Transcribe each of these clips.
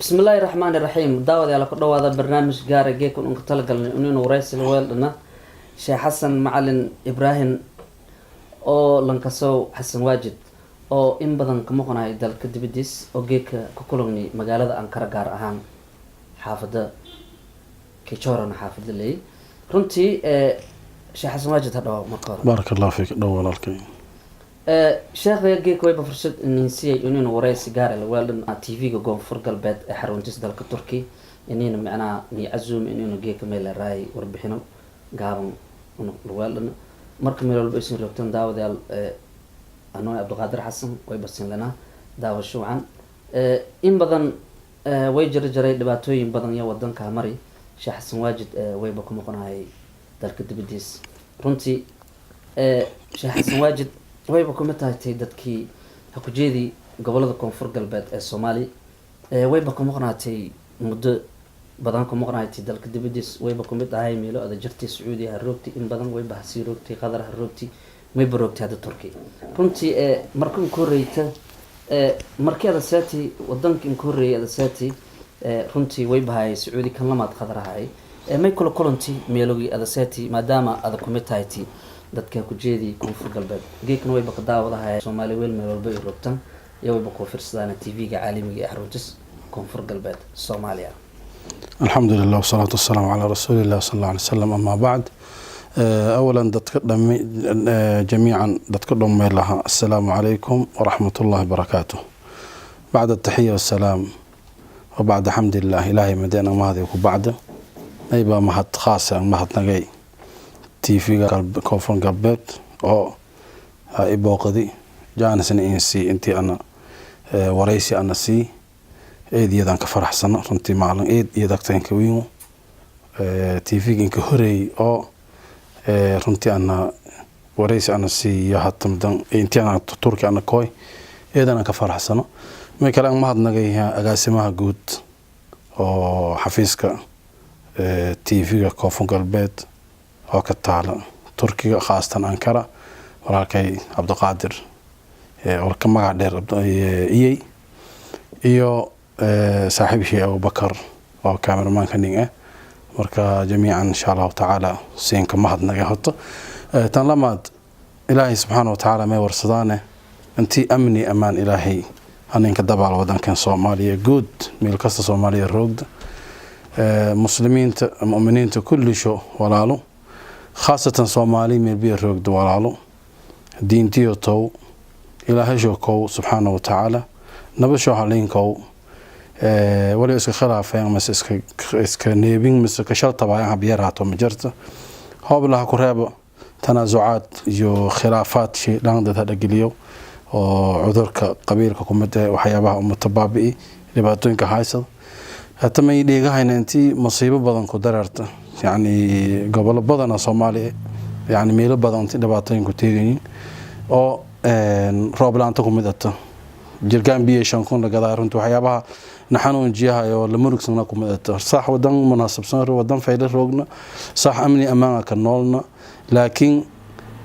Bismillaahi raxmaani raxiim. Daawadayaal, ku dhawaada barnaamij gaara geekun unka talagalnay inaynu waraysi la weeldhana Sheekh Xasan Macalin Ibraahim oo lankasow Xasan Waajid, oo in badan ka maqnayo dalka dibadiis, oo geedka ku kulagnay magaalada Ankara, gaar ahaan xaafada Kichorana, xaafada leeyay. Runtii, Sheekh Xasan Waajid, ha dhawaa marka hore. Baaraka Allah fiik, dhow walaalkay. Sheekha geeka wayba fursad ninsiyay inaynu waraysi gaara la weeldhan TV-ga Koonfur Galbeed ee xaruntiis dalka Turki, inaynu macnaha ni cazuum inaynu geeka meel raay warbixino gaaban la weeldhan. Marka meel walba isin roogtan, daawadayaal, anoo Cabdiqaadir Xasan way basin lanaa daawasho wacan. In badan way jira jaray dhibaatooyin badan iyo wadanka mari. Sheekh Xasan Waajid wayba ku maqnaayay dalka dibadiis. Runtii, Sheekh Xasan Waajid wayba kumid tahay tay dadkii hakujeedii gobolada Koonfur Galbeed ee Soomaaliya. Wayba ku maqnaatay muddo badan, ku maqnaatay dalka dibadiis. Wayba kumid ahay meelo ada jirtay: Sacuudiya ha roogtay in badan, wayba hasii roogtay Qatar, ha roogtay, wayba roogtay hadda Turkey. Runtii, marka inka horreyta, markii ada seeti wadanka inka horreeyay ada seeti, runtii wayba hayay Sacuudi, kan lamaad Qatar ahay. May kula kulanti meelogii ada seeti, maadaama ada kumid tahay ti dadka kujeedii Koonfur Galbeed? Geekna wayba ka daawadahay Soomaali weel meel walba ay roogtan iyo wayba kuu firsadaana TV-ga caalamiga ee xaruntis Koonfur Galbeed Soomaaliya. Alxamdu lilah wasalaatu wasalaamu calaa rasuuli illah sal alla alay slam, amaa bacd. Awalan, dadka dhami jamiican, dadka dhammay lahaa, assalaamu calaykum waraxmat ullahi barakaatuh. Bacda ataxiya wassalaam wa bacda xamdiillah, ilaahay madeena mahadi ku bacda, naybaa mahad khaasa mahadnagay TV-ga Koonfur Galbeed oo i booqadi, jaanisna in sii intii ana waraysi ana sii. Eed iyadaan ka faraxsano runtii, maalin eed iyo dagta inka wiinu TV-ga inka horeeyey oo runtii ana waraysi ana siiyo hatamdan intii ana Turki ana kooy, eedan aan ka faraxsano. May kale aan mahadnagay agaasimaha guud oo xafiiska TV-ga Koonfur Galbeed oo ka taala Turkiga, khaasatan Ankara, walaalkay Cabdiqaadir oo ka magac dheer Iyey, iyo saaxiibkii Abubakar oo cameramaanka nin ah. Marka jamiican, insha Allahu tacaala, siinka mahadnagay horta. Tan lamaad, Ilaahay subxaana wa tacaala may warsadaane intii amni ammaan Ilaahay haninka dabaal wadankan Soomaaliya guud, meel kasta Soomaaliya roogda, muslimiinta, muminiinta kullisho walaalo, khaasatan Soomaali meelbiya roogda, walaalo, diintiyo tow Ilaahasho kow subxaana wa tacaala, nabasho halinkow. Waliba iska khilaafeen mase iska neebin mise kashaltabayan habyaraato ma jirta. Hoob laha ku reebo tanaasucaad iyo khilaafaad shay dhan dad hadhageliyo oo cudurka qabiilka kumid eh, waxyaabaha ummata baabi'i, dhibaatooyinka haysada. Hata may dheegahayna intii masiibo badan ku dareerta, yacni gobolo badana Soomaaliya, yacni meelo badan intii dhibaatooyinku teegayin oo roob la-aanta kumid ato, jirkaan biyo 5000 la gadaa. Runtii waxyaabaha na xanuunjiyahay oo la murugsana kumid ato. Sax, wadan munaasabsan, wadan fayla roogna, sax, amni ammaana ka noolna, laakiin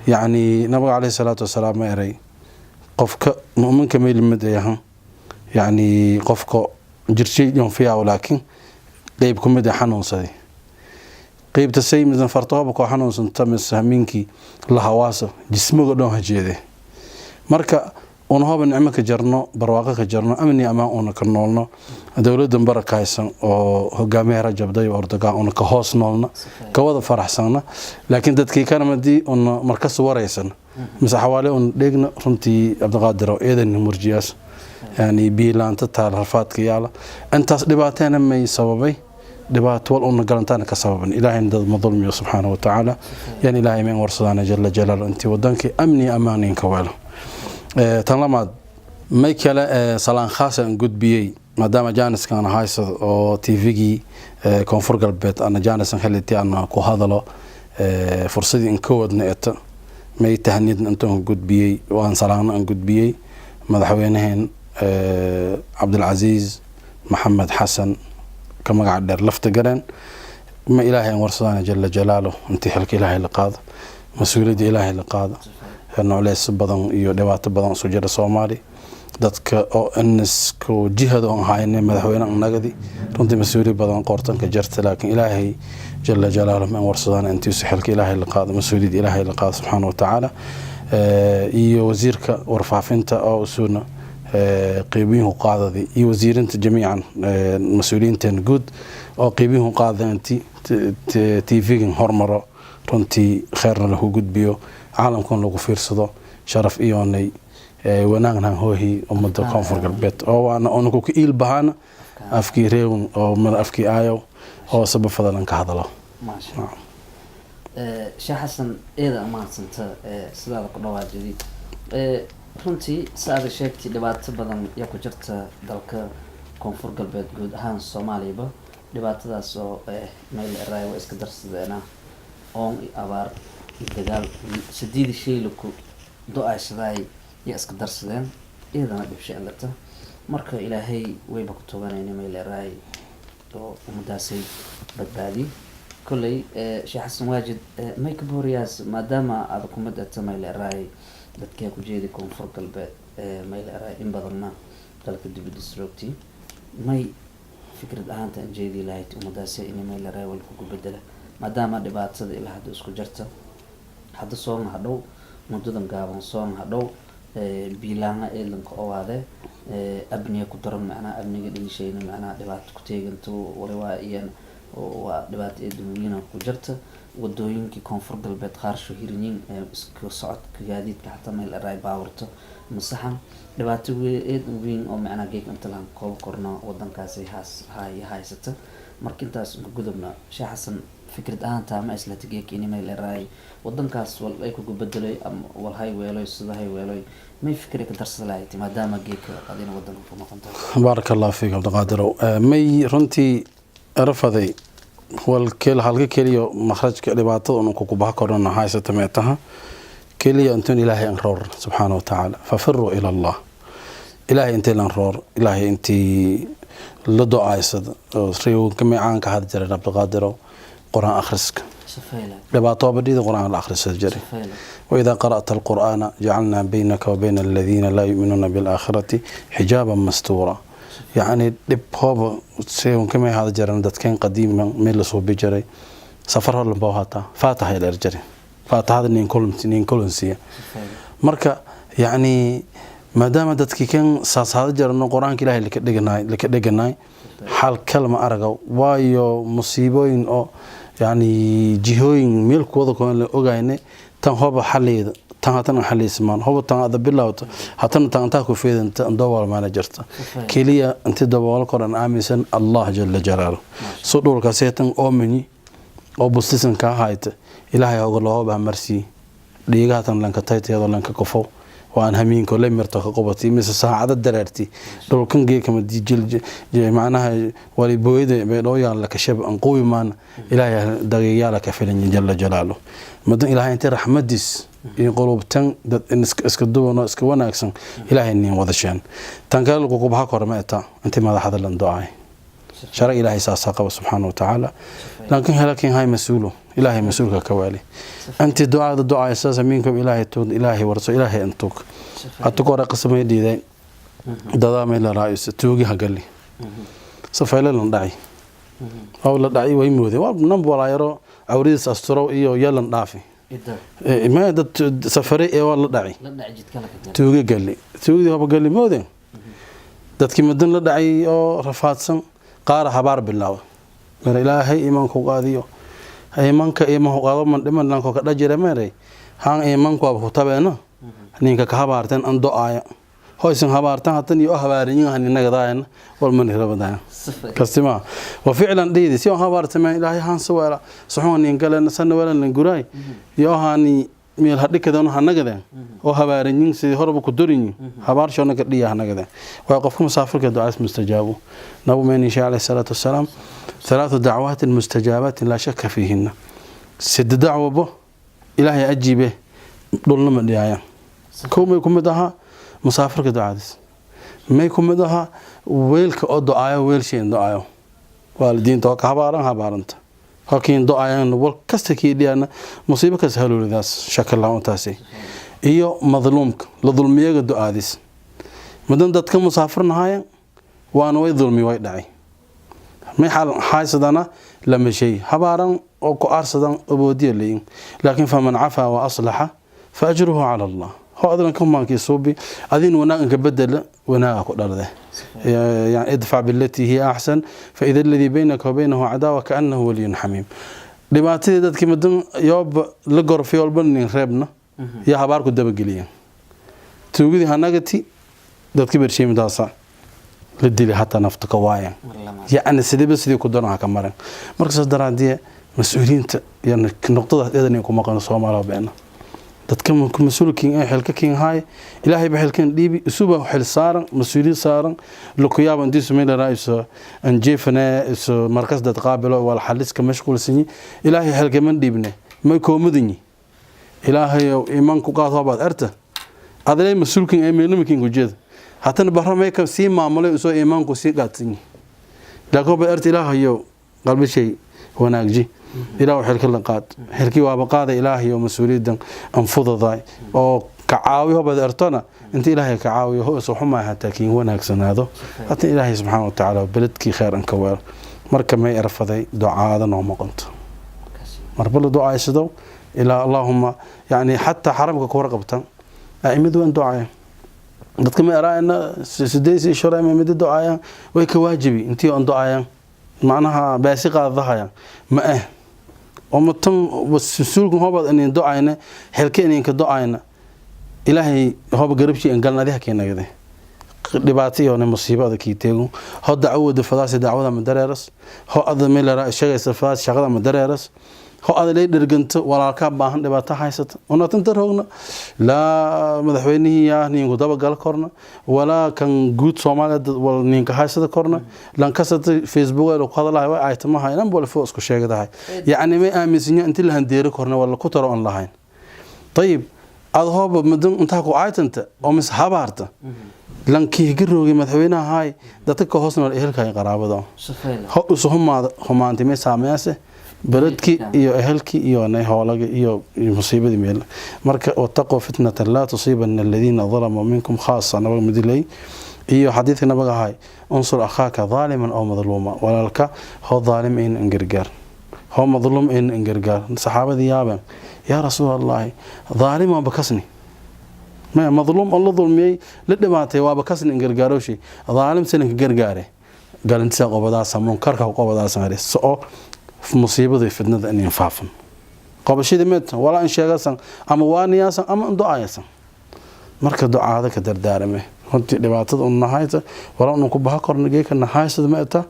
yacni Nabiga caleyhi salaatu wasalaam ma eray qofka mu'minka may limid yahan, yacni qofka jirshay yonfiyaa, laakiin qeyb kumid a xanuunsaday, qeybta say misan fartooba koo xanuunsanta mise hamiinkii la hawaasa jismiga dhan hajeede. Marka una hoba nicmo ka jarno, barwaaqo ka jarno, amni amaan una ka noolno, dowladan barakaysan oo hogaamiyaha Rajab Dayib Erdogan una ka hoos noolna, ka wada faraxsanna, laakiin dadkii kanamadii una markas waraysan mise xawaale una dheegna. Runtii, Cabdiqaadir oo eedan murjiyaas, yani biilaanta taal, rafaadka yaala, intaas dhibaateena may sababay? Dhibaato wal una galantaana ka sababan. Ilaahayna dad ma dulmiyo subxaana wa tacaala. Yani Ilaahay mayn warsadaana jala jalaalu intii wadankii amni amaan inka weelo. Tan lamaad, may kale salaan khaasa aan gudbiyey, maadaama jaaniskan haysad oo TV-gii Koonfur Galbeed ana jaanisan heliti ana ku hadalo. Fursadii in kowadna eta may tahaniyadna intaan gudbiyey, waan salaano aan gudbiyey madaxweynaheen Cabdilcasiis Maxamed Xasan, ka magaca dheer Lafta Gareen. Ma Ilaahay aan warsadaana jala jalaaluh intii xilka Ilaahay la qaado, mas-uuliyadda Ilaahay la qaado. Noleys badan iyo dhibaato badan isu jira Soomaali, dadka oo inisku jihada oon hayne madaxweyne nagadi, runtii mas-uuliyad badan qoortanka jarta. Laakiin Ilaahay jala jalaaluh ma warsadaan intiisu xilka Ilaahay la qaado, mas-uuliyadda Ilaahay la qaado subxaana watacaala. Iyo wasiirka warfaafinta oo usuna qeybiyihu qaadadi, iyo wasiirinta jamiican, mas-uuliyiintan guud oo qeybiyihu qaada inti TV-gan hormaro, runtii kheerna lagu gudbiyo, caalamkan lagu fiirsado, sharaf iyoonay wanaagna hoohi ummadda Koonfur Galbeed oo waana unaku ka iil bahaana afkii reewn oo afkii aayow oo sabab fadalan ka hadalo. Maasha Sheekh Xasan, eeda amahadsanta sidaada ku dhawaajidi. Runtii si aada sheegtay, dhibaato badan yaa ku jirta dalka Koonfur Galbeed, guud ahaan Soomaaliyaba. Dhibaatadaas oo meel eraay waa iska darsadeena oon iyo abaar iyo dagaal, sideedi shay laku do-aysadaay yaa iska darsadeen, iyadana dhibsha alata. Marka Ilaahay wayba ku toganayna meel eraay oo ummadaasay badbaadiy. Kolley Sheekh Xasan Waajid, may ka booriyaas maadaama aada kumid ata meel eraay dadkaa ku jeedi Koonfur Galbeed, meel eraay in badanna dalka dibadiis roogti, may fikrad ahaanta aan jeedi lahayd ummadaasi in meel eraay wal kugu bedela, maadaama dhibaatada ilaa hadda isku jirta, hadda sooma hadhow muddadan gaaban sooma hadhow biilaanga eedanka owaade, abniga ku daran, macnaha amniga dhigishayna, macnaha dhibaato ku teeganto wali waa iyan waa dhibaato eedan weyna ku jirta. Wadooyinkii Koonfur Galbeed qaarsho hirinyin, isku socodka gaadiidka xataa meel eraay baaburto masaxan. Dhibaato eedan weyn oo macnaha geeg inta lahan koobo korno wadankaasi haas hay haysata. Marka intaas unka gudubna, Sheekh Xasan, fikrad ahaanta ma islata geek ini meel eraay wadankaas wal ay kugu bedeloy ama wal hay weeloy, sida hay weeloy, may fikri ka darsada lahayd maadaama geeka adina wadanka ku noqon tahay? Baaraka Allah fiik, Cabdiqaadirow. May runtii erafaday wal halka keliya makhrajka dhibaatada un kukubaha korona haysata meetaha keliya intuun Ilaahay an roor subxaana wa tacaala. Fafiruu ila Allah. Ilaahay intii lan roor, Ilaahay intii la do-aysada oo reewanka meecaan ka hadi jiray, Cabdiqaadirow, qur-aan akhriska. Dhibaato badhida qur-aan la akhrisada jiray. وإذا قرأت القرآن جعلنا بينك وبين الذين لا يؤمنون بالآخرة حجابا مستورا. يعني dhib hooba kama hada jiran dadkan qadiima meel lasoo bijiray safar hor lamba hataa faataha ila jiray, faatahada nin kulansiya. Marka yacni maadaama dadkii kan saas hada jirano qur-aanka Ilaahay laka dhiganaay, laka dhiganaay, xal kalma araga, waayo musiibooyin oo yacni jihooyin meel kuwada koon la ogayne, tan hoba xaliyda, tan hatana xaliismaan, hoba tan ada bilowto, hatana tan intaa ku feedanta andowal maana jirta keliya inti dabool koran aaminsan Allah jala jalaalu soo dhulkaasi tan oomani oo bustisan ka hayta. Ilaahay oga loo baa marsi dhiigaha tan lanka taytayado lanka kofo waan hamiinko la mirto ka qabatay mise saacada dareerti dhulkan geekama dijil macnaha wali booyada bay dhoo yaal la kashab an quwi maan. Ilaahay daqiiqyaala ka filan jalla jalaalu madan. Ilaahay inta raxmadiis iyo qulubtan dad iska duwan oo iska wanaagsan Ilaahay nin wada sheen. Tan kale lagu kubaha korma eta intii madaxda lan ducaay sharci Ilaahay saasaa qaba subxaana wa tacaala. Laakiin helakin hay mas-uulo Ilaahay mas-uulka ka waali intii ducada ducaysaas minkum Ilaahay tuud, Ilaahay warso, Ilaahay intug hata ku hore qasamay dhiiday dadaa meel la raayso tuugi hagali safayla lan dhacay oo la dhacay way mooday waa nab walaayaro cawridiis asturo iyo yalan dhaafi ma dad safare ee waa la dhacay tuugi gali, tuugidii haba gali moodeen dadkii madan la dhacay oo rafaadsan qaara habaar bilaawa mar Ilaahay iimaanku qaadiyo, iimaanka iimaanku qaado man dhiman lanko ka dhajira meeray haan iimaanku waa ku tabeena ninka ka habaartan an do-aaya hoysan habaartan hatan iyo habaarinyin haninagadaayana wal man rabadaan kastima wa ficlan dhiidi si habaartama Ilaahay haan saweela saxoon nin galena sanna welan lan guraay iyo haani meel hadhikadan hanagadeen oo habaarinyin sidii horeba ku dorinyin habaar shoona ka dhiya hanagadeen. Waa qofka musaafirka ducaas mustajaabo. Nabu meen insha alayhi salaatu wasalaam ثلاث دعوات مستجابات لا شك فيهن. Sida dacwabo Ilaahay ajiibe, dhulna ma dhiyaayaan. Kow, may ku mid ahaa musaafirka ducadiis. May ku mid ahaa weelka oo do-aayo, weelshayn do-aayo, waalidiinta oo ka habaaran, habaaranta halkiin do-ayaan, wal kasta kii dhiyana, musiibo kasta haluulidaas shaka la-aantaasi, iyo madluumka la dulmiyaga do-aadis. Madan dadka musaafirnahayan waana way dulmi, way dhacay, may haysadana lama shay habaaran oo ku aarsadan oboodiya leeyin. Laakiin faman cafaa wa aslaxa fa ajruhu cala Allah. Ho adlan ka maankii suubi adin wanaag inka bedela, wanaaga ku dhalde. Yani idfac bilatii hiya axsan, faida aladii baynaka wa baynahu cadaawa kaanahu waliyun xamiim. Dhibaatadii dadkii madan yooba la gorfay walba nin reebna iyo habaarku dabageliya, tuugadii hanagati dadkii bersheemidaasa la dilay, hataa nafta ka waayan. Yacni sidiiba sidii ku doon ha ka maran. Marka saas daraadiye mas-uuliyiinta iyo noqdadaas iyadan ku maqano Soomaaliya beena dadka mas-uulkiin ee xilka kiin haay, Ilaahay ba xilkan dhiibi, isuba xil saaran, mas-uuliyad saaran. Lukuyaaba intii sumay raaiso anjeefane iso markas dad qaabilo wal xaliska mashquulsanyi. Ilaahay xilka man dhiibne, may koomadinyi. Ilaahay iman ku qaado baad arta adalay mas-uulkiin ee meelmikiin ku jeeda, hatana barra may ka sii maamulay usoo iimaanku sii qaadsanyi. Laakiin baad arta, Ilaahayow qalbishay wanaagji, Ilaah xilka la qaad, xilkii waaba qaada, Ilaahayow mas-uuliyaddan anfudaday oo ka caawiyo baad artona. Inta Ilaahay ka caawiyo ho isoo xumaa hataa kiin wanaagsanaado, hataa Ilaahay subxaana wa tacaala beledkii khayr an ka weelo. Marka may erfaday ducaada noo maqanto, marba la ducaysado ilaa Allaahuma. Yani xataa xaramka ku warqabtan a'imadu waan ducaya dadka ma eraayana sideed shalay ma mid ducaayaan, way ka waajibi intii aan ducaayaan, macnaha baasi qaadahayaan ma oo matan mas-uulkan hobad inaan ducayna, xilka inaan ka ducayna, Ilaahay hoba garabshi in galna adiga keenagade dhibaato iyo musiibada kii teego. Ho dacwada fadaas, dacwada ma dareeras, ho ada meel sheegaysa fadaas, shaqada ma dareeras, ho ada lay dhirganto walaalka baahan, dhibaato haysata. Una tanta roogna laa madaxweynihii yaa ninku dabagal korna, walaa kan guud Soomaaliya wal ninka haysada korna. Lankasata Facebook ay ku hadalahay way aytamaha inan bol fo isku sheegadahay. Yacni may aaminsanyo intii la handeeri korna wala ku taro on lahayn. Ayib, ada hooba madan intaa ku aytanta oo mis habaarta lankii garoogi madaxweynaha haay, dadka ka hoos nool, ehelka iyo qaraabada, ho isu humaada, humaantay may saameeyase beledkii iyo ehelkii iyo nay hoolaga iyo musiibadii meel. Marka wataquu fitnatan laa tusiibana aladiina dalamuu minkum khaasa, nabaga midilay iyo xadiidka nabaga ahay: unsur akhaaka daaliman aw madluuma. Walaalka hoo daalim ayna ingargaar, hoo madluum ayna ingargaar. Saxaabadii yaabeen: yaa Rasuul Allahi, daalim waaba kasni, maya madluum oo la dulmiyey, la dhibaatay waaba kasni ingargaarowshi, daalim sinanka gargaare, galintisa qobadaasa, munkarka qobadaasa oo musiibada fitnada in faafan qobashadii meed walaa in sheegasan ama waaniyaasan ama in ducaayasan. Marka ducaada ka dardaarame runtii dhibaatada un nahayta walaa un ku baha korna geeka nahaysada ma eta.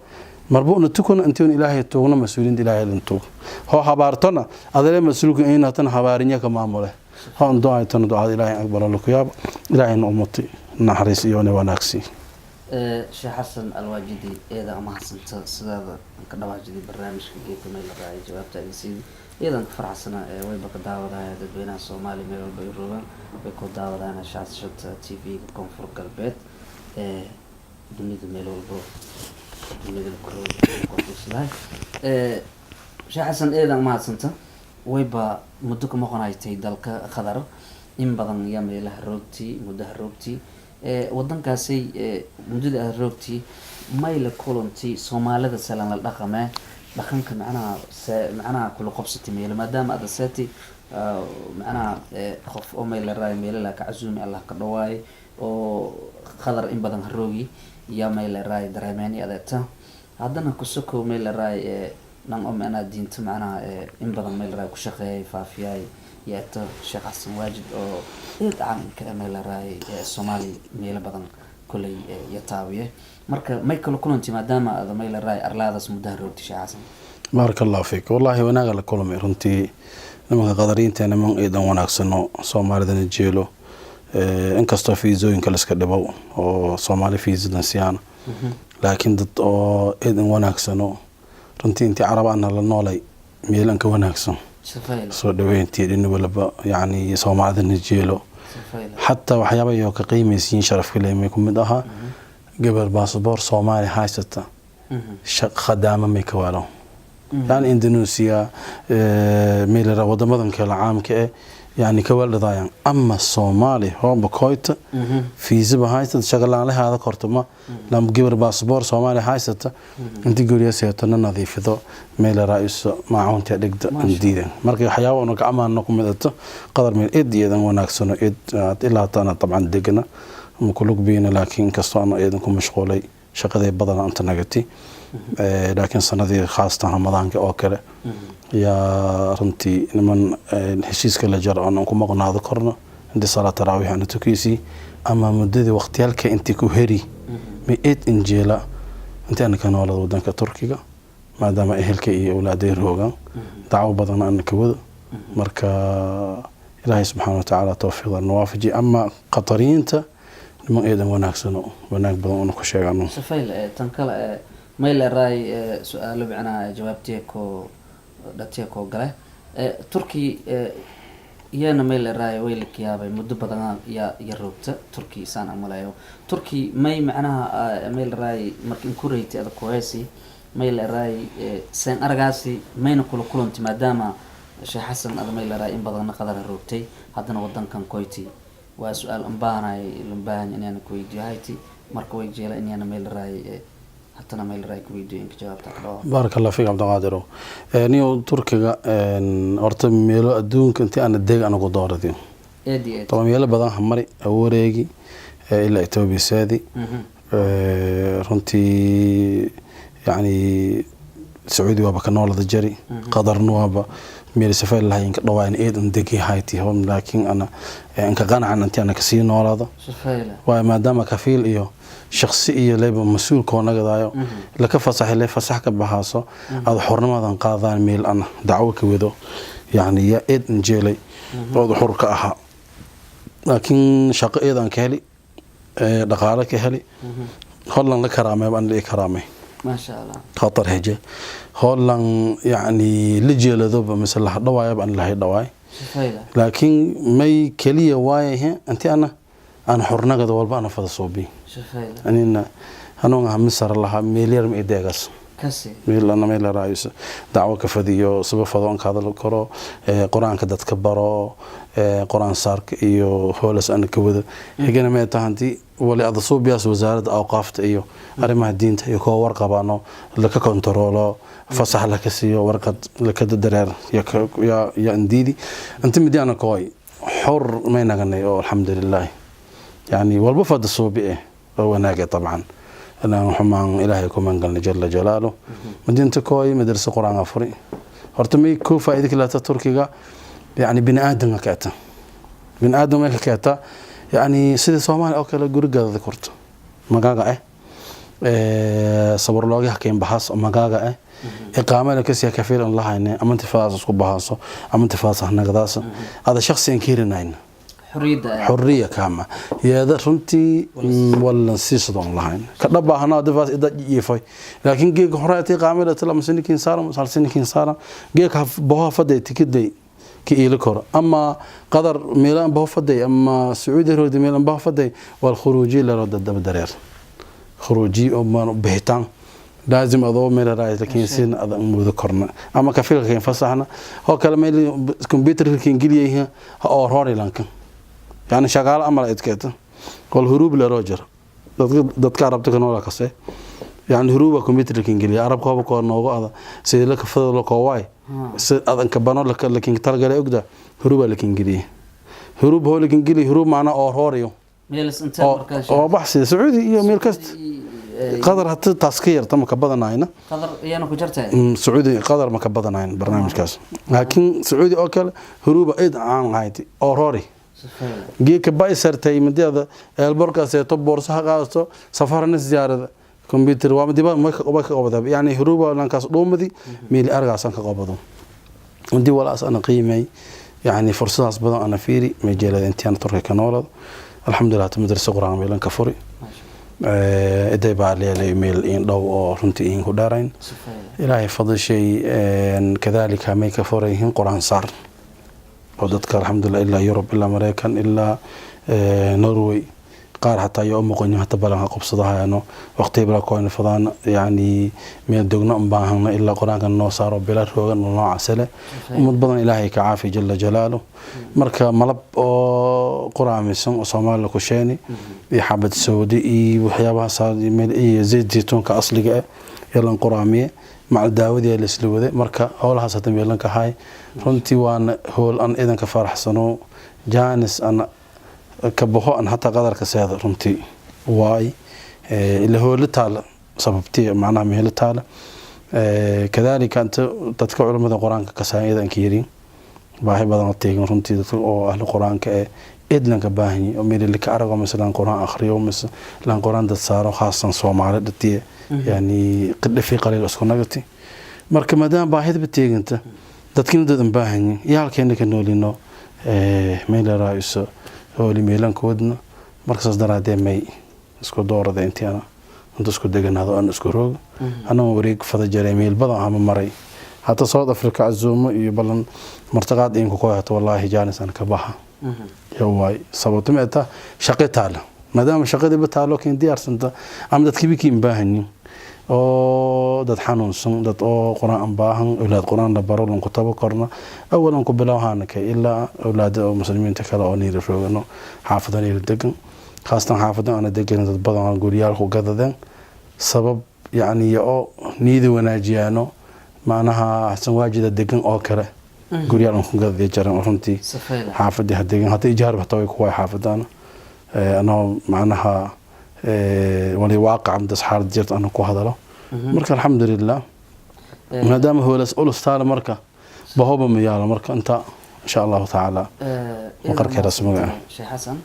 Marba una tukana intii Ilaahay tuugna, mas-uuliyiinta Ilaahay lan tuug. Hoo habaartona adale mas-uulka in hatan habaarinya ka maamule. Hoo ducaaytona ducada Ilaahay aqbalo laku yaabo, Ilaahayna ummati naxariis iyo wanaagsi. Sheekh Xasan Alwaajidi, eeda amahadsanta sidaada ka dhawaajiday barnaamijka geedka meel la raacay, jawaabta siidi iyadan ka farxsana. Wayba ka daawadaya dadweynaha Soomaaliya meel walba ay rogaan, way ku daawadaan shaashada TV-ga Koonfur Galbeed ee dunida, meel walbo dunida kufiirsadahay. Sheekh Xasan, eedan umahadsanta. Wayba muddo ka maqonaytay dalka Qatar, in badan yaa meelaha roogtii, muddaha roogtii wadankaasay. Muddada aad roogtii may la kulanti Soomaalida selan la dhaqamee, dhaqanka macnaha se macnaha kula qabsatay meelo, maadaama ada seeti macnaha qof oo meel la raayo, meelala ka casuumi, Allah ka dhawaayo oo Qadar in badan haroogi yaa meel la raayo dareemeen iyo adeegta. Haddana kusokow meel la raayo dhan oo macnaha diinta macnaha in badan meel la raayo ku shaqeeyay, faafiyay yeeto Sheekh Xasan Waajid oo eed caanka meel la raayay Soomaali meelo badan koley iyo taabiye. Marka may kala kulanti maadaama aada meel la raayay arlaadaas muddaha roogtay, Sheekh Xasan? Baaraka Allahu fiik. Wallaahi wanaaga la kulmay runtii. Nimanka Qadariinta niman iidan wanaagsano, Soomaalidana jeelo, inkastoo fiisooyinka laiska dhibow oo Soomaali fiisadan siyaana, laakiin dad oo iidan wanaagsano runtii. Intii Carabaana la noolay meelan ka wanaagsan. Soo dhaweyntii dhin walba, yani Soomaalida jeelo, xataa waxyaaba iyo ka qiimaysiin sharafka leemay ku mid ahaa gabar baasaboor Soomaali haysata khadaama may ka waalo. Yani Indonesia, meelera wadamadan kale caamka eh, yani ka waaldhadaayaan, ama Soomaali hooba koyta fiisaba haysata, shaqalaanlahaada kortama lam gabar baasaboor Soomaali haysata intii guriga seetana nadiifido, meelera iso maacuunta dhigda diidan. Marka waxyaaba una ka amaano ku midato Qadar meel id iyadan wanaagsano id ilaa hataana dabcan degana ama kulug biina, laakiin inkastoo ana iyadan ku mashquulay shaqadii badana anta nagati, laakiin sanadii khaasatan Ramadaanka oo kale yaa runtii niman heshiiska la jaro oon ku maqnaado korno intii salaad taraawiix ana tukiisii ama muddadii waqtiyaalka intii ku heri ma eed injeela intii ana ka noolada wadanka Turkiga, maadaama ehelka iyo awlaaday roogaan, dacwo badan ana ka wado. Marka Ilaahay subxaana watacaala towfiiqda nawaafaji. Ama Qatariyiinta niman eedan wanaagsano, wanaag badan una ku sheegano. Safayl. Tan kale, may leeraay su-aalo macnaha jawaabtiya ko dhatiya koo gale. Turki iyana may leeraay way la kiyaabay muddo badan yaa ya roogta Turki saan amalayo. Turki may macnaha may leeraay marka inkureyti ada kuheesi may leeraay seen aragaasi mayna kula kulanti, maadaama Sheekh Xasan ada may leeraay in badanna Qadara roogtay, haddana wadankan koyti. Waa su-aal anbaahanay lambaahan inaan kuweydiyo hayti. Marka way jeela inayana may leeraay hatana may leeraay kuweydiyo inka jawaabta ka dhawa. Baaraka Allah fiik, Cabdiqaadirow. Niyo Turkiga horta meelo adduunka intii ana deg anagu dooradi Aad iyo aad. Toban meelo badan hamari awareegi ilaa Etoobiya saadi. Runtii yani Sacuudi waaba ka noolada jari, Qadarna waaba meel safar lahayn ka dhawaan eed un degi hayti, laakiin ana inka qanacan intii ana kasii noolaado. Safayla. Waayo, maadaama kafiil iyo shaksi iyo leyba mas-uulkoo nagadaayo laka fasaxay, le fasax ka baxaaso aada xornimadan qaadaan meel ana dacwo ka wado, yani yaa eed injeelay ood xur ka ahaa, laakiin shaqo eedaan ka heli, dhaqaale ka heli, Holland la karaamay baan la karaamay. Maasha Allah. Qatar heje Holland yani la jeeladoba mise la dhawaayaba aan lahay dhawaay. Safayla. Laakiin may keliya waayahe intii ana aan xornagada walba ana fada suubi. Safayla. Anina hanuun aha misar lahaa meel yar ma ideegas Kasi. Meel ana meel raayso dacwo ka fadiyo saba fado aan ka hadal karo, quraanka dadka baro, quraan saarka iyo hoolas ana ka wada higana ma tahanti wali ada suubiyaas wasaaradda awqaafta iyo arrimaha diinta iyo kuwa warqabano laka kontaroolo, fasax laka siiyo, warqad laka dareer ya indiidi inta midi ana kooy xor may naganay oo alxamdulilah, yani walba fada suubi eh oo wanaagay طبعا أنا xumaan Ilaahay ku mangalnay jalla jalaalu. Madiinta kooy madrasa quraan afuri horta may ku faa'iido kalaata Turkiga, yani bini aadamka kaata bini aadam may ka yani sida Soomaaliya oo kale gurigaada korto magaaga ah, sabir looga hakeen baxaas magaaga ah, iqaamada ka siya kafiil aan lahayne ama intifaas isku baxaaso ama intifaas nagadaas hada shakhsi aan kiirinayn. Xorriyadda. Xorriya kaama yeeda runtii wala siisadon lahayn ka dhabaahna difaas ida jiifay, laakiin geega horaati iqaamada tala masinikin saaran salsinikin saaran geega boha faday tikiday ka iila koro ama Qadar meelaan boha faday ama Sacuudi roodi meelaan boha faday wal khuruuji la roda daba dareer khuruuji oo ma bixitaan laazim adoo meel raay, laakiin sin adan muudo korna ama kafiilka keen fasaxna oo kale meel computerka ingiliyaha ha oo roorilanka yani shaqaale amal idkeeta wal huruub la roger dadka Arabta ka noola kase yani huruuba computerka ingiliya Arabka haba koo noogu ada sida la kafada la koowaay si adan ka bano la lakin talgale ogda huruuba la ingiliya huruub hoo la ingiliya huruub macna oo rooriyo Meelas intee markaa? Oo baxsi Sacuudi iyo meel kasta, Qadar hata taas ka yarta ma ka badanayna. Qadar iyana ku jirtaa. Sacuudi Qadar ma ka badanayn barnaamijkaas, laakiin Sacuudi oo kale huruuba ayd caan ahayd oo roori geedka baysartay madada eelborkaas ee tob boorsaha qaadato safarna ziyaarada computer waa madiba ma ka qoba ka qobada yani huruuba lankaas dhuumadi meel argaasan ka qobado intii walaas ana qiimay yani fursadaas badan ana fiiri majeelada intii ana Turkiga ka noolad, alxamdulilah, madrasa quraan meelan ka furi. Iday baa leelay meel in dhow oo runtii in ku dheerayn. Ilaahay fadishay. Kadalika may ka furayihiin Qur-aan saar oo dadka, alxamdulilah, ilaa Yurub, ilaa Mareykan, ilaa Norway, qaar xataa ayaa u muqanyo hata balan ha qabsadahayano waqtiga bila koyna fadaan, yani meel dogno un baahano ilaa Qur-aanka noo saaro bila roogan oo noocaas leh. Ummad badan Ilaahay ka caafi jala jalaalu. Marka malab oo quraamisan oo Soomaaliya ku sheeni iyo xabad sawdi iyo waxyaabahaas meel iyo zayd zaytuunka asliga ah yalan quraamiye macal daawadii la isla waday. Marka howlahaas hata meelan ka hay runtii waana howl an idanka faraxsano jaanis an ka baxo an hataa qadarka seeda runtii waay ila hoolo taala sababtii macnaha meelo taala. Kadalika inta dadka culimada Qur-aanka kasaan idanka yirin baahi badan oo teegan runtii, dadka oo ahlu Qur-aanka ee idlanka baahanyi oo meel lika arago masalan Qur-aan akhriyo mise lan Qur-aan dad saaro, khaasan Soomaali dhatiye, yani qidhafi qaliil isku nagati. Marka maadaama baahidaba teeganta, dadkina dadan baahanyi iyo halkeena ka noolino meel raa'iso hooli meelanka wadna. Marka saas daraadee may isku doorada intii ana inta isku deganaado aan isku roogo anagoo wareeg fada jaray meel badan ama maray hata South Africa cazuumo iyo balan martaqaad inku ku hato, wallaahi jaanis aan ka baxa yo waay. Sababto ma ta shaqo taala, maadaama shaqadiiba taalo kiin diyaarsanta ama dadkiiba kiin baahanyin oo dad xanuunsan, dad oo Qur-aan aan baahan, awlaad Qur-aan la baro lanku taba korna awalan ku bilowhaana ka ilaa awlaada oo muslimiinta kale oo niira roogano xaafada niira degan, khaasatan xaafadan ana degan dad badan oo guryaalku gadadeen sabab yacni oo niyada wanaajiyaano macnaha Xasan Waajida degan oo kale guryaal aan ku gadadiya jaran oo runtii xaafadii ha degan hata ijaar hataa way kuwaay xaafadaana anoo macnaha wali waaqac midas xaalad jirta ana ku hadalo. Marka alxamdulilah, maadaama hoolas ulus taala, marka bahoba ma yaalo. Marka inta insha Allahu tacaala maqarka rasmiga ah. Sheekh Xasan,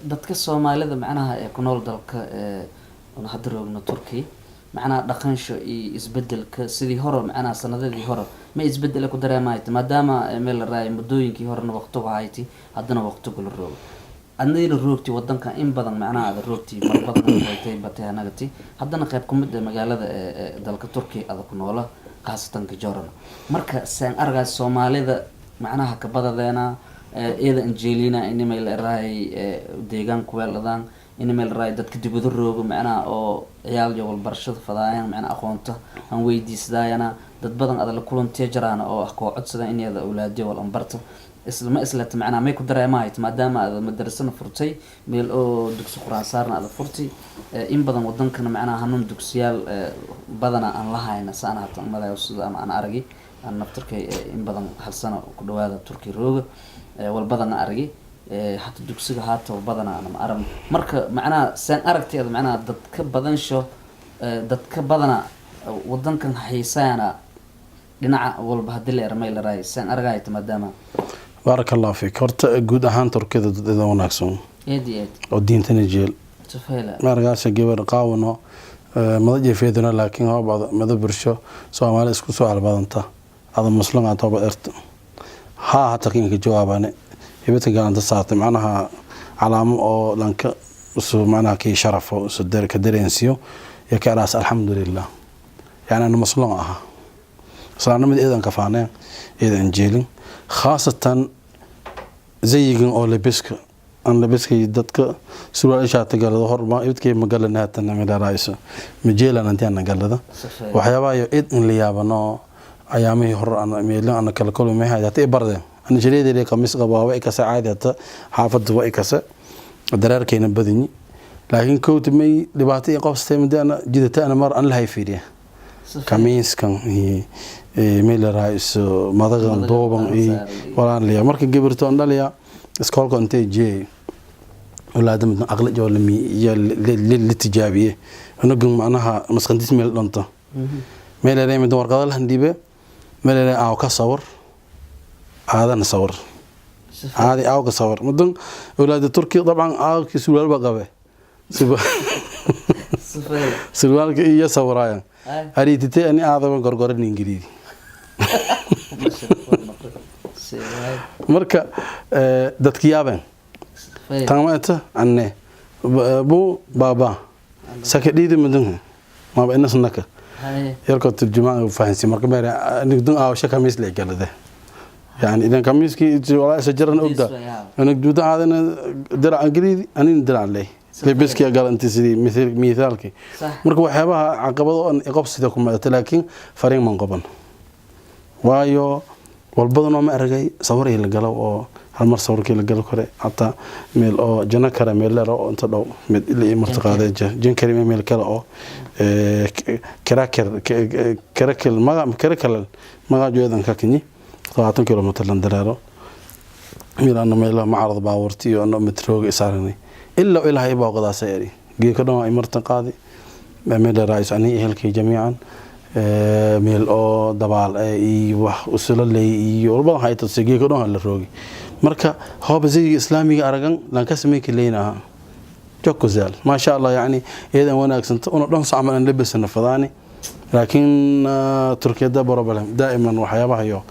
dadka Soomaalida macnaha ee ku nool dalka oon hadda roogno Turkey, macnaha dhaqansho iyo isbedelka sidii hore, macnaha sanadadii hore ma isbedela ku dareemayta, maadaama meel la raayay muddooyinkii horena waqtigu hayti, haddana waqtigu la roogo, adnayna roogti wadanka in badan, macnaha ada roogti mar badan waytay batay hanagati, haddana qayb kumid ee magaalada ee dalka Turkiya ada ku noola, khaasatan Gajoorana. Marka saan argaas Soomaalida macnaha kabadadeena iyada anjelina inimay la eraay deegaanku weeladaan, inimay la eraay dadka dibado roogo, macnaha oo ciyaal iyo walbarashada fadaayaan, macnaha aqoonta aan weydiisadaayana, dad badan ada la kulantiya jaraana oo ah koo codsada in iyada awlaadiyo wal anbarta islama isleta, macnaha may ku dareemahayt maadaama aada madarasana furtay, meel oo dugsi Qur-aan saarna aada furtay in badan wadankana, macnaha hanuun dugsiyaal badana aan lahayna saan hata malayo sida ama aan aragi aan naftarkay in badan hal sano ku dhawaada Turki rooga walbadana aragi hata dugsiga haata badana ma arag. Marka macnaha saan aragteeda, macnaha dadka badansho dadka badana wadankan xiisaana dhinaca walba hadii la ermay la raay saan aragayta maadaama. Baaraka Allahu fiik. Horta guud ahaan Turkida dad idan wanaagsan Aad iyo aad. oo diintana jeel. Safayla. Markaas gabar qaawano mada jeefeeduna, laakiin hoobada mada bulsho Soomaali isku soo albadanta ada muslim aad hooba erta haa hata kinka jawaabane hibadka gacanta saartay, macnaha calaamo oo dhanka isu macnaha kii sharafo isu ka dareensiyo iyo ka eraas alxamdulilah, yani ana muslim aha, islaamnimada eedan ka faaneen, eedan jeelin, khaasatan zayigan oo labiska aan labiskay dadka surwaal ishaata galada hor ma ibadkay magalana haatan midharayso majeelan antiana galada. Safayla. Waxyaabaha iyo id in la yaabano ayaamihii hore ana meelo ana kala kulmay hata i bardeen ana shareedeeda qamiis qabaa waa ikase caadi, hata xaafadda waa ikase dareerkayna badinyi, laakiin kowta may dhibaato iyo qobstay muddo ana jidata ana mar an lahay fiiriya. Safayla. Kamiiskan iyo meel la raaiso madagan madagan duuban iyo saaran. Walaan liya marka gabirto aan dhaliya iskoolka intay jeey walaada midna aqli iyo lami iyo la tijaabiye unugan macnaha masqantiis meel dhanto meel ay mid warqado la handhibe meel ay aaw ka sawir aadana sawir. Safayla. Caadi aaw ka sawir mudan walaada Turkiya dabcan aawkii surwaal ba qabe. Safayla. Surwaalka iyo sawiraayan. Ay. Ariitite ani aadaba gorgoran Ingiriisi. Safayla. Marka dadki yaabeen. Safayla. Tan ma inta anne bu baba. Saka dhiidi mudan maaba inasnaka. Yarkoo turjumaan fahansi marka meer nigdun aawsha kamiis la galade, yani idan kamiiskii walaa isa jaran ogda anig duuda aadana dirac galiidi anina dirac leh lebiskii galanti sidii mithaalkii. Marka waxyaabaha caqabado on iqobsida ku madata, laakiin fariin man qoban, waayo walbadanoo ma aragay sawir la galo oo hal mar sawirkii la galo kare, hataa meel oo jano kare, meel leer oo inta dhow mid ila ii marti qaaday jankari, meel kale oo karaker karakel maga karakel magacoedan ka kinyi 70 kilomitr lan dareero meel ana meel macarad baabuurti iyo ana metrooga isaaranay ilaa ilaahay baa qadaasay eri geeka dhan ay marti qaadi meel raayis ani ehelkay jamiican meel oo dabaal iyo wax usula leey iyo walba hay tusay geeka dhan la roogi. Marka hooba zayiga islaamiga aragan lan ka sameyn kaleynaha jokozel, ma sha Allah, yani iyadan wanaagsanta una dhan sacmal an labisana fadaani, laakiin Turkiyada problem daa'iman waxyaabaha iyo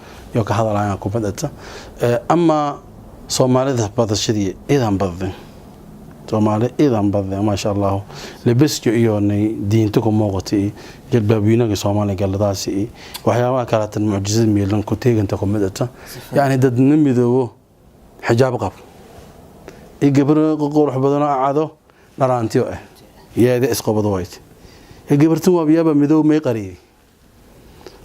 ka hadlayaan ku badata. Ama Soomaalida badashadii idan badin, Soomaali idan badin, ma sha Allah, labiska iyo diinta ku muuqata iyo jalbaabiyinaga Soomaaliga galadaasi iyo waxyaabaha kale tan mucjisada miilan ku teeganta ku midata, yani dad na midoobo xijaab qab iyo gabar qurux badan oo cado dharaantiyo ah yeeda isqobado wayt ee gabartan waa yaaba midoob may qariyay,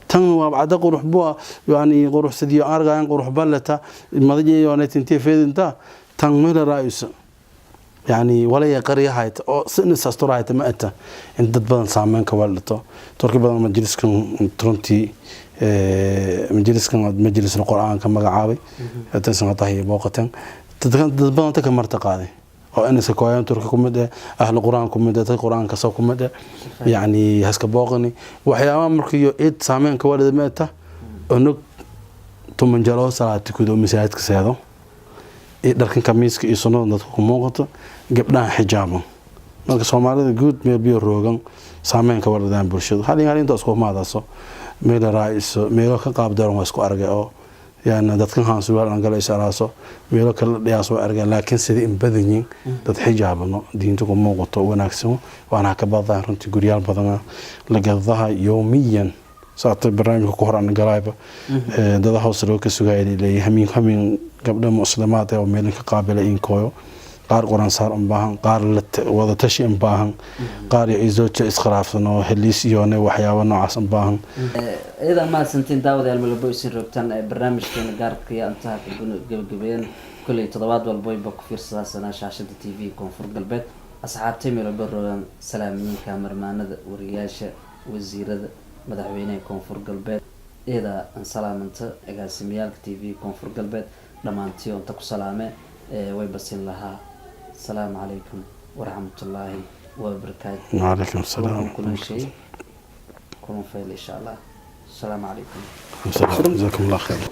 tan waa cada qurux bua, yani qurux sidiyo argayan qurux balata madajiyo tintii feedinta tan meel raayus, yani walaya qariyahayta oo sinis asturahayta ma ata in dad badan saameyn ka walato. Turki badan majliskan runtii majliskan majlisna Qur'aanka magacaabay tan sanadaha booqatan dad badan ta ka marta qaaday oo inaysa kooyaan Turki ku mid ah, ahlu Qur'aan ku mid ah, dad Qur'aanka soo ku mid ah, yani haska booqani waxyaabaha markii cid saameyn ka walida ma ata unug 10 jaro salaad tukudo masaajidka seedo iyo dharkan kamiiska iyo sunnada dadka ku muuqato, gabdhaha xijaaban. Marka Soomaalida guud meel biyo roogan saameyn ka waladaan bulshadu halin halinta isku maadaaso meel raaiso meelo ka qaab daran waa isku argay oo yani dadkan haan surwaal aan galo isaraaso meelo kala dhiyaas waa argay, laakiin sidii in badan yihiin dad xijaabano diinta ku muuqato wanaagsan waana ka badan. Runtii guryaal badan la gadaha yoomiyan saata barnaamijka ku hor aan galayba dada hoos loo ka sugaya leeyahay hamin hamin gabdho muslimaad oo meelin ka qaabila in kooyo, qaar Quraan saar u baahan, qaar wada tashi u baahan, qaar iyo iskhilaafsan oo heliis iyo waxyaabo noocaas u baahan. Iyadan mahadsantiin daawadayaal malabo isin roogtaan barnaamijkeena gaarka iyo antaha gabagabeeyeen. Kolley toddobaad walboyba ku fiirsadaasanaa shaashada TV Koonfur Galbeed. Asxaabtay meelba roogaan, salaamiyiinka marmaanada, wariyaasha, wasiirada, madaxweynaha Koonfur Galbeed iyada aan salaamanta, agaasimiyaalka TV Koonfur Galbeed dhammaantii inta ku salaame way basin lahaa. Asalaamu calaykum waraxmatullaahi wabarakaatu. Wacalaykum asalaam. Kulan shay kulan fayl insha Allah. Asalaamu calaykum. Jazakum Allah khayr.